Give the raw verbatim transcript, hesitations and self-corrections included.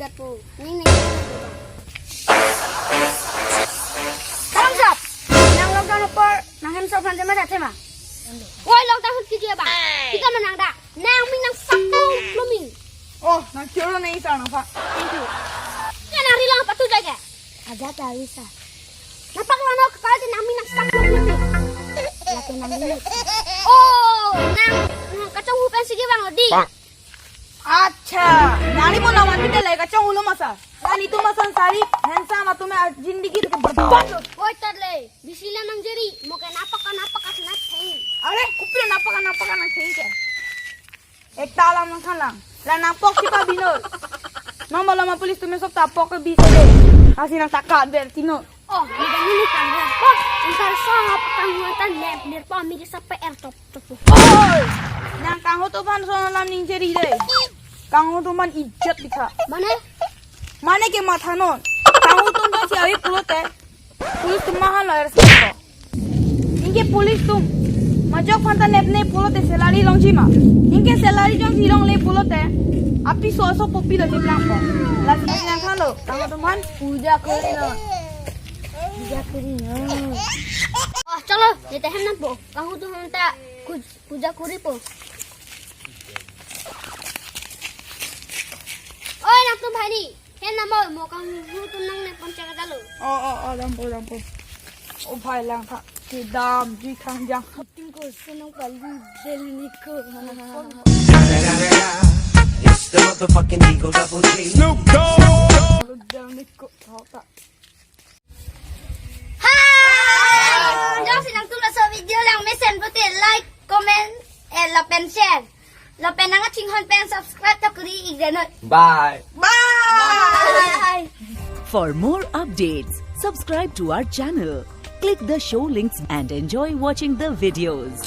Pu, ning ning. Thumbs up. Nang lockdown apor nang hem sop han jema jathe ma? Oi, lockdown hut kiji abang. Kita menang dah. Nang mi nang saplo plumin. Oh, nang choro nang isa nang pa. Thank you. Kan nang rilo apa tu jaga? Aja tahu isa. Napak lano kepala tu nang mi nang saplo plumin. Laki nang ini. Oh, nang nang kacang hupen sigi bang odi. Acha, nangli mo lawan kita lai kacang ulo masa. Nangli tu masan sari, handsome atum ya jindigi tu berbat lo. Oi, tar le, bisila nang jeri, mo ke napak napak as na theng. Are, kopilo napak napak nang theng ke. Ekta alam nang khalang. La nang pok si pa binor. Mama lama police atum sop ta pok ke bisa de. Asi nang taka ber tino. Oh, ni dan ini kan ya. Wah, entar sahap kang huan tan nep nir pa mi di sapa er top top. Oi! Nang kanghutum aphan son alam ning jeri de. Kanghutum aphan ijat dikha. Mane? Mane ke matha non. Kanghutum jongsi awi pulote. Police atum mahan lo er siko. Anke police atum majok aphan ta nepne pulote salary longji ma. Anke salary jongsi longle pulote. Apiso aso kopilo jeplang po. Lasi nang kalo. Kanghutum aphan puja kori non. Puja kori non. Oh, chalo, neta hem nangpo. Kanghutum aphan ta kuj- puja koripo. Oi, nangtum bhai ni, hem nangpo, mo kanghutum nangne pon chakadalo. Oh, oh, oh, dampo, dampo. Oh, bhai lang tha, kedam, di khang jang. Tingko senang palu del niko. It's the motherfucking Eagle Double G. Snoop Dogg. Del niko, tha, tha. Hai! Jongsi nangtum laso video langmesen pute like, comment, eh, lapen share. Lapen nang chinghon pen subscribe ta kori ik dei noi. Bye. Bye. Bye. For more updates, subscribe to our channel, click the show links and enjoy watching the videos.